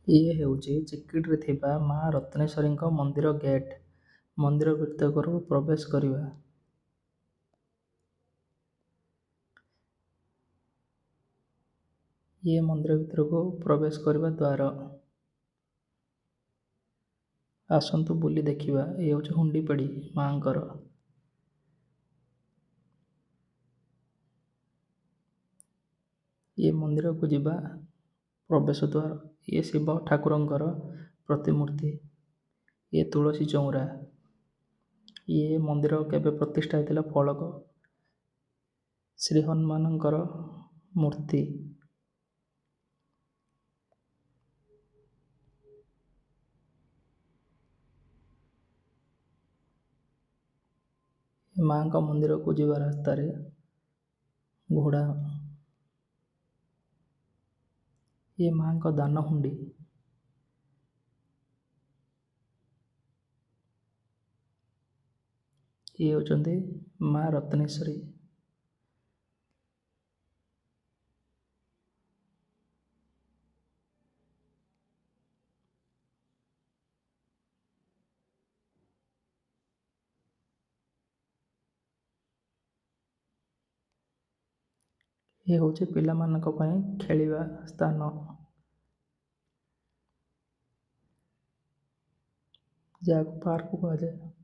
ଇଏ ହେଉଛି ଚିକିଟିରେ ଥିବା ମା ରତ୍ନେଶ୍ୱରୀଙ୍କ ମନ୍ଦିର ଗେଟ୍। ମନ୍ଦିର ଭିତରକୁ ପ୍ରବେଶ କରିବା। ଇଏ ମନ୍ଦିର ଭିତରକୁ ପ୍ରବେଶ କରିବା ଦ୍ୱାର। ଆସନ୍ତୁ ବୁଲି ଦେଖିବା। ଇଏ ହେଉଛି ହୁଣ୍ଡି ପେଡ଼ି ମାଙ୍କର। ଇଏ ମନ୍ଦିରକୁ ଯିବା ପ୍ରବେଶ ଦ୍ୱାର। ଇଏ ଶିବ ଠାକୁରଙ୍କର ପ୍ରତିମୂର୍ତ୍ତି। ଇଏ ତୁଳସୀ ଚଉଁରା। ଇଏ ମନ୍ଦିର କେବେ ପ୍ରତିଷ୍ଠା ହେଇଥିଲା ଫଳକ। ଶ୍ରୀ ହନୁମାନଙ୍କର ମୂର୍ତ୍ତି। ମାଙ୍କ ମନ୍ଦିରକୁ ଯିବା ରାସ୍ତାରେ ଘୋଡ଼ା। ଇଏ ମାଙ୍କ ଦାନ ହୁଣ୍ଡି। ଇଏ ହେଉଛନ୍ତି ମା ରତ୍ନେଶ୍ୱରୀ। ଇଏ ହେଉଛି ପିଲାମାନଙ୍କ ପାଇଁ ଖେଳିବା ସ୍ଥାନ, ଯାହାକୁ ପାର୍କ କୁହାଯାଏ।